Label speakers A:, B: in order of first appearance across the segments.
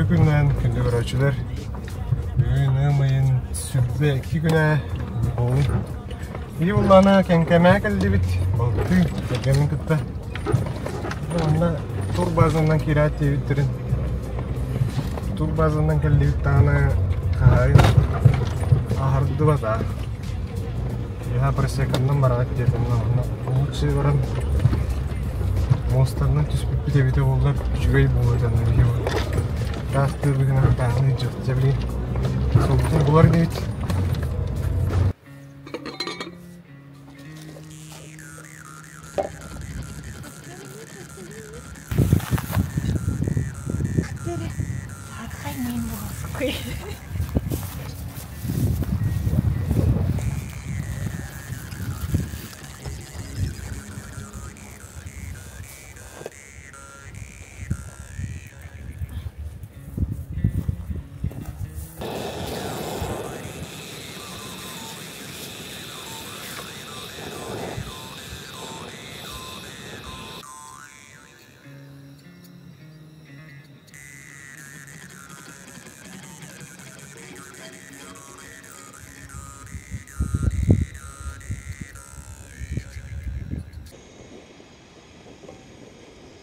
A: Үтүө күннээн күндү көрөөччүлэр! Бүгүн ыам ыйын 22 күнэ буолун. Ии буллаана Кэҥкэмээ кэллибит. Балтыы кэргэммин кытта. Манна турбазанан киирээт диэбиттэрин. Турбазанан кэллибит даҕаны хаһаайын аһардыбата. Киэһэ просеканнан бараҕыт диэтиннэ онно лучше баран муостанан түспүппүт эбитэ буоллар үчүгэй буолуо этэ биһи таах тыырбытынан тааһын дьэ билигин суолбутун булар инибит.
B: Саархай миин буолсукуй.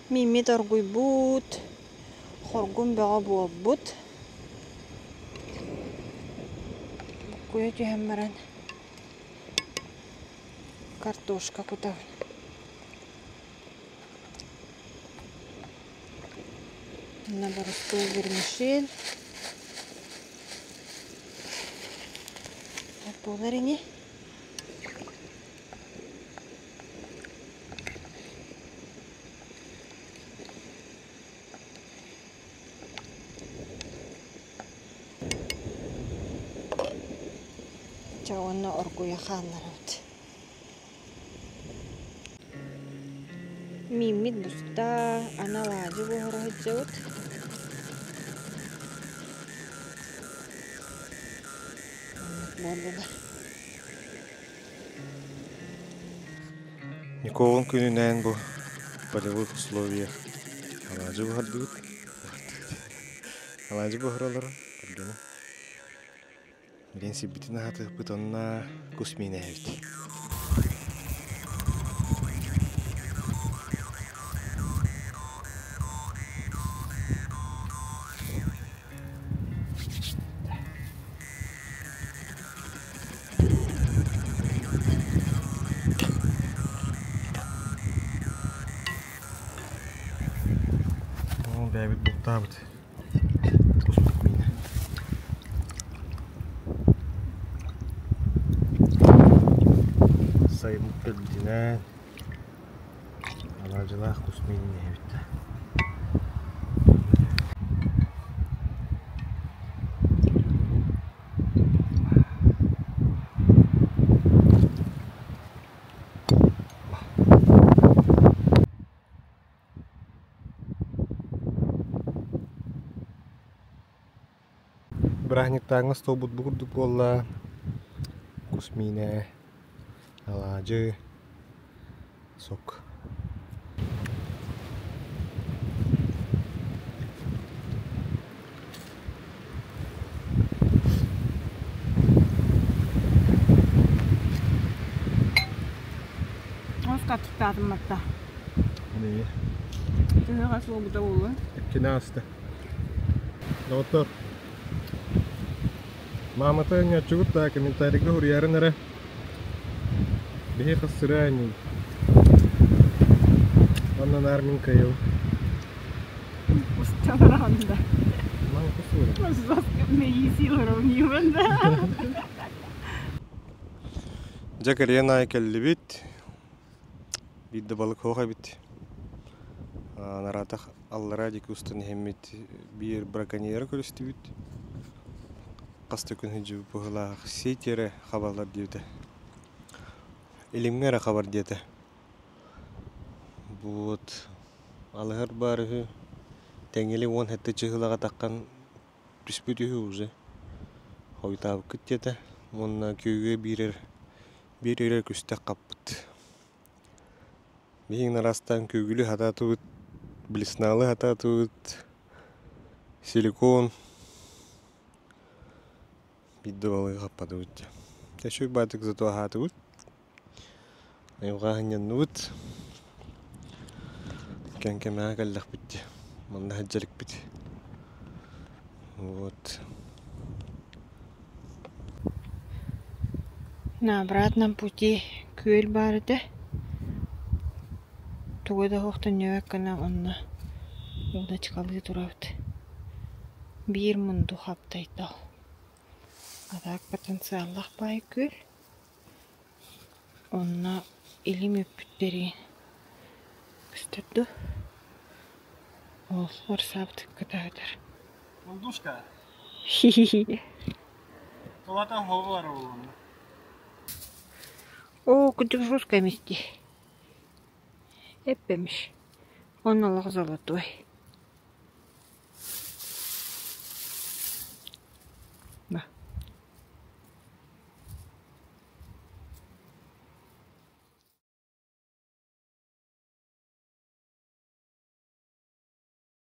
B: Миммит оргуйбут, хоргун бөҕө буолбут. Буккуйа түһэн баран картошка кутабын. Манна боростуой вермишель. Буолар ини. Чэ уонна оргуйа хаалларабыт. Мииммит буста, аны алаадьы буһара сылдьабыт. Оннук буоллулар.
A: Николун күнүнээн бу полевых условиях алаадьы буһардыбыт. Алаадьы буһараллара көргөнү. Билин сирбитин аһатыахпыт онно кус миинэһэбит. Бэйэбит бултаабыт куспут миинэ. Сайыммыт кэлбитинэн алаадьылаах кус миинин иһэбит да. Бырааһынньыктааҥҥы остуолбут бу курдук буолла. Кус миинэ, алаадьы, сок.
B: Оска туттаатым батта.
A: Нее?
B: Төһөҕө суолбута буолуо?
A: Иккини ааста. Доҕоттор, маамата ыҥҥаччыбыт да комментарийга суруйарын эрэ. Биһи хас сыраа иннин. Онно наар мин кыайабын.
B: Усталараҕын да.
A: Мама кусура.
B: Мэйиисиилоровниван да.
A: Дьэ кэлиэн аайы кэллибит. Биир да балык суох эбит. Нараатах аллараа диэки устан иһэммит биир браконьеры көрүстүбүт. Хас да күн сылдьыбыт быһыылаах сеть эрэ хабаллар диэбитэ. Илимҥэ эрэ хабар диэтэ. Вот алыһар баар үһү. Тэҥили 17 чыһылаҕа таххан түспүт үһү уже. Хойутаабыккыт диэтэ. Уонна күөгү биирэр биир эрэ күстэх хаппыт. Биһиги араастаан күөгүлү сатаатыбыт, блесналы сатаатыбыт. Силикон биирдэ балыгы хаппатыбыт дьэ. Дьэ үчүгэй баҕайытык зато аһаатыбыт. Айылҕа аһынньанныбыт. Кэҥкэмэҕэ кэллэхпит дии. Манна сылдьа иликпит. Вот.
B: На обратном пути күөл баар этэ. Тугу да суох төннүбэт гына онно удочкалыы турабыт. Биир мунду хаптайда. А так потенциаллаах баай күөл. Онно илим үппүттэрин көстөр дуо? Ол барсаабыт кытаатар.
A: Мундушка.
B: Хи-хи-хи.
A: Тулата хоҕу барар
B: Оо, кудюжуска эмис дии. Эппэмиш. Онно олох золотой.